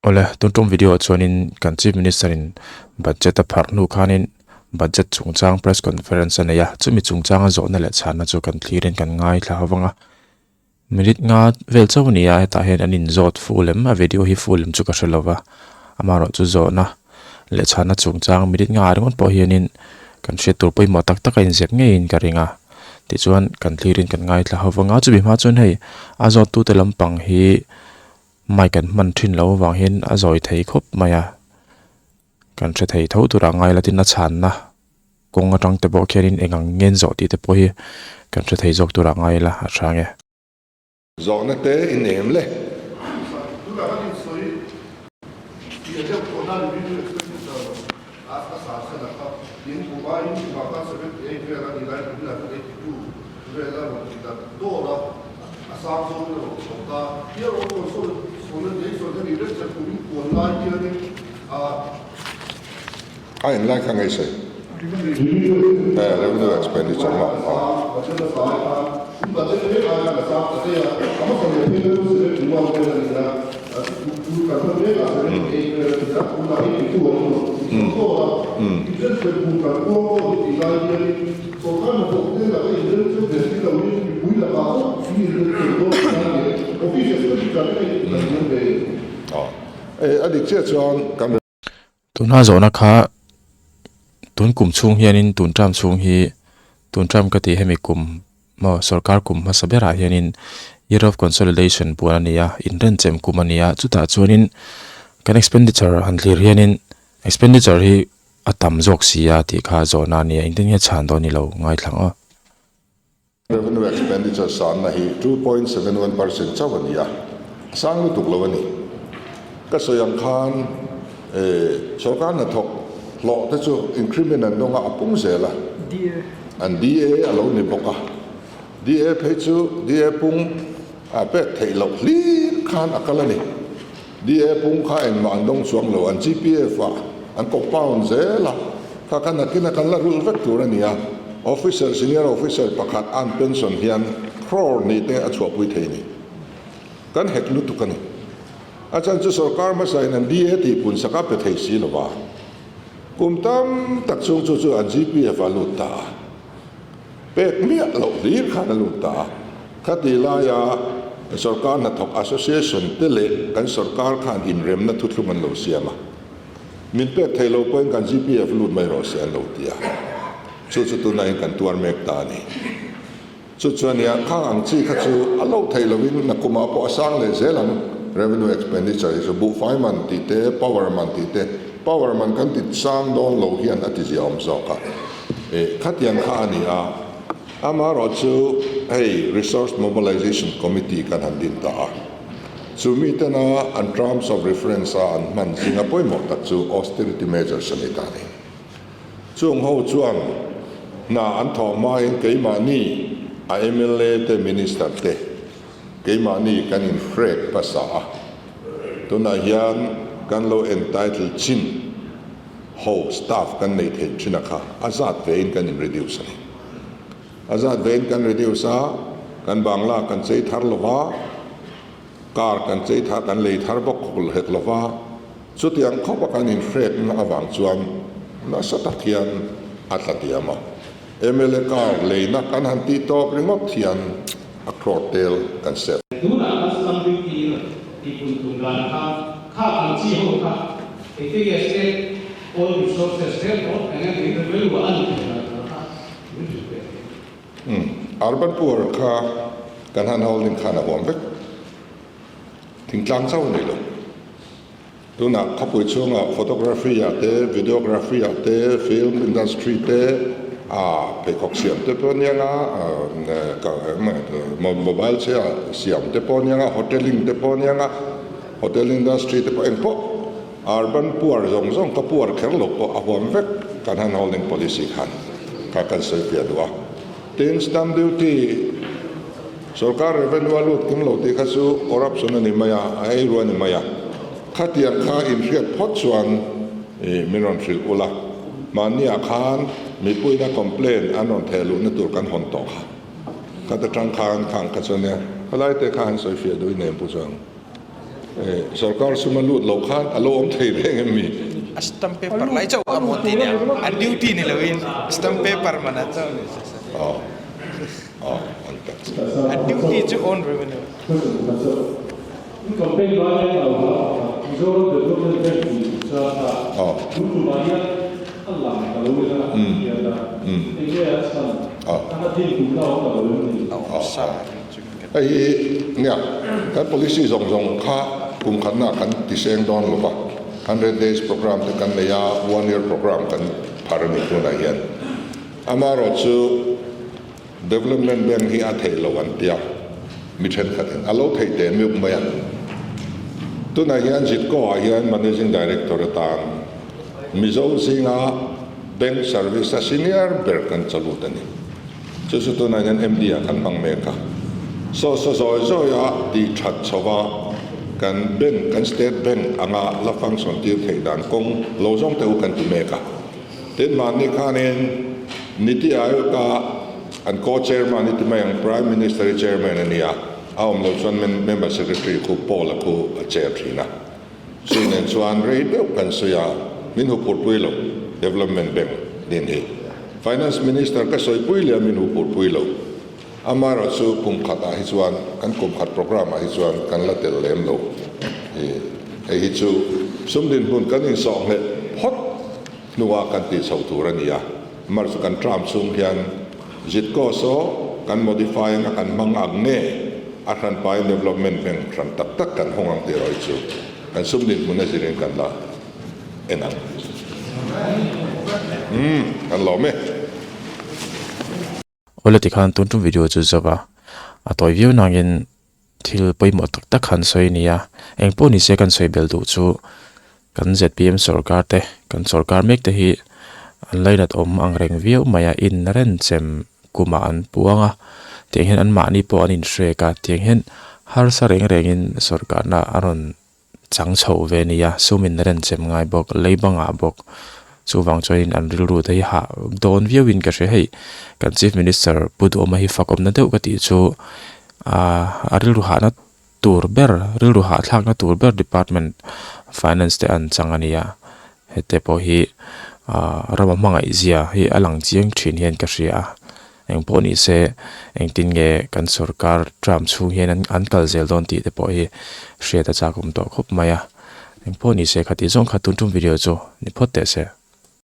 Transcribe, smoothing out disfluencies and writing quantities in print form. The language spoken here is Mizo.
Awle, tun tum video ah chuanin kan Chief Minister in budget a pharh hnu khanin budget chungchang press conference a nei a, chumi chungchanga zawhna leh chhanna chu kan thlirin kan ngaithla ho vang a. Minute nga vel chauh a ni a, hetah hian an inzawt full em, a video hi full em chu ka hre lo va, amaherawhchu zawhna leh chhanna chungchang minute nga ah ringawt pawh hianin kan hriat tur pawimawh tak tak a inzep ngeiin ka ring a, tichuan kan thlirin kan ngaithla ho vang a, chumi hma chuan hei a zawttute lampang hi mic an hman thin loh avang hian a zawi thei khawp mai a, kan hre thei tho turah ngai la tin a chhanna. Kawng atang te pawh khianin eng ang ngen zawh tih te pawh hi kan hre thei zawk turah ngai ila a hrang e. Zawhna te i nem le. A in lai kha ngei sawi. Eh, revenue expenditure maw? Eh, a dik chiah chuan kan. Tuna zawhna kha tun kum chhung hianin tun term chhung hi tun term ka tih hemi kum maw sorkar kum hmasa berah hianin year of consolidation puan a ni a inrenchem kum a ni a chutah chuanin kan expenditure han thlir hianin expenditure hi a tam zawk si a tih kha zawhna a ni a engtin nge chhan dawn ni lo ngaithla ang aw. Revenue expenditure sanna hi 2.71% chauh a ni a, a sang lutuk lo a ni. Ka sawi ang khan sorkar hnathawk hlawh te chu increment an dawng a, a pung zel a, an DA a lo ni bawk a, DA phei chu DA pung a pek theih loh hlir khan a kal a ni. DA pung kha engmah an dawng chuang lo, an GPF ah an compound zel a, kha kha nakin a kan la rulh vek tur a ni a, officer, senior officer pakhat an pension hian crore nih te a chhuahpui thei ni. Kan hek lutuk a ni. A chhan chu sorkar hmasa in an DA tih pun sak a pe thei si lo va, kum tam tak chhung chu chu an GPF ah lut ta a, Pek miah loh hlir khan a lut ta a. Khati laia sorkar hnathawk association te leh kan sorkar khan inremna thuthlung an lo siam a. Min pek theih loh pawhin kan GPF lut mai rawh se an lo ti a. Chu chu tunah hian kan tuar mek ta a ni. Chu chuan nia khang ang chi kha chu a loh theih lohin nakumah pawh a sang leh zel ang. Revenue expenditure hi chu buhfai man tih te, power man tih te, power man kan ti sang dawn lo hian a ti ziaawm zawk a. Eh, khatiang kha a ni a, amaherawh chu hei Resource Mobilization Committee kan han din ta a, chu mitena an terms of reference a an hman zinga pawimawh tak chu austerity measures a ni ta a ni. Chung ho chuan hna an thawh hmain keimahni a mla te minister te keimahni kan inhrek hmasa a, tunah hian kan lo entitle chin. Ho staff kan nei theih thin a kha a zat ve in kan in reduce a ni. A zat ve in kan reduce a, kan bangla kan chei thar lo va, car kan chei thar kan lei thar bawk khawk hek lo va, chutiang khawp a kan in hrekna avang chuan nasa tak hian a tla diam a. Mla car leina kan han tih tawp ringawt hian a crore tel kan save. Tunah kan stamp duty tihpun tum dan kha kha ang chi ho kha Engtin nge state oil resources te pawh eng eng in revenue a ni thei dan tur kha min hrilh ve thei. Umm urban poor kha kan han holding khan a huam vek. Thingtlang chauh a ni lo. Tunah khawpui chhungah photography ah te, videography ah te, film industry te, ah pheikhawk siam te pawh ania nga, mobile chhia siam te pawh ania nga, hoteling te pawh ania nga, Hotel industry te pawh engpawh urban poor zawng zawng ka poor kher lo pawh a huam vek kan han holding policy khan kha kan sawi fiah duh a. Tin, stamp duty sorkar revenue a lut kim lo tih kha chu corruption a ni mai a, a eiru a ni mai a. Khatiang kha inhriat phawt chuan ih min rawn hrilh ula, mahniah khan mipuina complaint an rawn theh luhna tur kan hawn tawh kha. Khata tang khan khang kha chuan nia, khalaite kha han sawi fiah duh i nem pu chuang. Sorkar suma lut loh khan a lo awm thei reng em mi? A stamp paper lai chauh a maw ti nia, a duty ni loin stamp paper man a chauh ni se se. Aw, aw, an tak chu. A duty chu own revenue. Aw. Aw. Aw sa. Hei hi nia, kan policy zawng zawng kha kum khatna kan ti seng dawn lo va, hundred days programme te kan nei a, one year programme kan phar a ni tunah hian. Amaherawhchu Development Bank hi a theih loh an tia, mi thenkhatin a lo theih teh miuk mai a. Tunah hian Zitko ah hian Managing Director atan Mizo zinga Bank Service a senior ber kan chalut a ni. Chu chu tunah hian MD ah kan hmang mek a. Saw saw zawi zawi a tih that chho va, kan bank, kan state bank anga la function tir theih dan kawng lo zawng te u kan ti mek a. Tin, mahni khanin Niti Aayog a an co-chairman i ti mai ang, Prime Minister i chairman a nia, a awm loh chuan member secretary khu Paul a khu a chair thin a. Chu nen chuan rei deuh kan sawi a, min huphurhpui lo, Development Bank din hi. Finance Minister ka sawipui leh a min huphurhpui lo. Amaherawhchu kum khatah hi chuan, kan kum khat programme ah hi chuan kan la tel lem lo. Hei hi chu sum dinhmun kan insawh ngheh phawt hnuah kan tih chho tur a ni a. Amaherawhchu kan term chhung hian ZITCO saw kan modify anga kan hmang ang nge a hranpain Development Bank hran tak tak kan hawng ang tih erawh hi chu kan sum dinhmun a zirin kan la en ang. Umm, kan lawm e. Awle tikhan tun tum video chu zauh a, a tawi viau nangin thil pawimawh tak tak han sawi a ni a, eng pawh ni se kan sawi belh duh chu kan zpm sorkar te kan sorkar mek te hi an lainat awm ang reng viau mai a, in renchem kumah an puang a, tiang hian anmahni pawh an inhrek a, tiang hian harsa reng rengin sorkarna a rawn chang chhoh ve nia, sum in renchem ngai bawk, lei bangah bawk chuvang chuanin an rilru te hi hah dawn viauin ka hria hei kan chief minister Pu Duhawma hi fak awmna deuh ka tih chu ahh a rilru hahna tur ber rilru hahthlakna tur ber department finance te an chang a nia hete pawh hi ahh rama hmangaih zia hi a lang chiang thin hian ka hria a. Eng pawh ni se, engtin nge kan sorkar term chhung hian an kal zel dawn tih te pawh hi hriat a chak awm tawh khawp mai a. Eng pawh ni se, khati zawng kha tun tum video chu ni phawt teh se.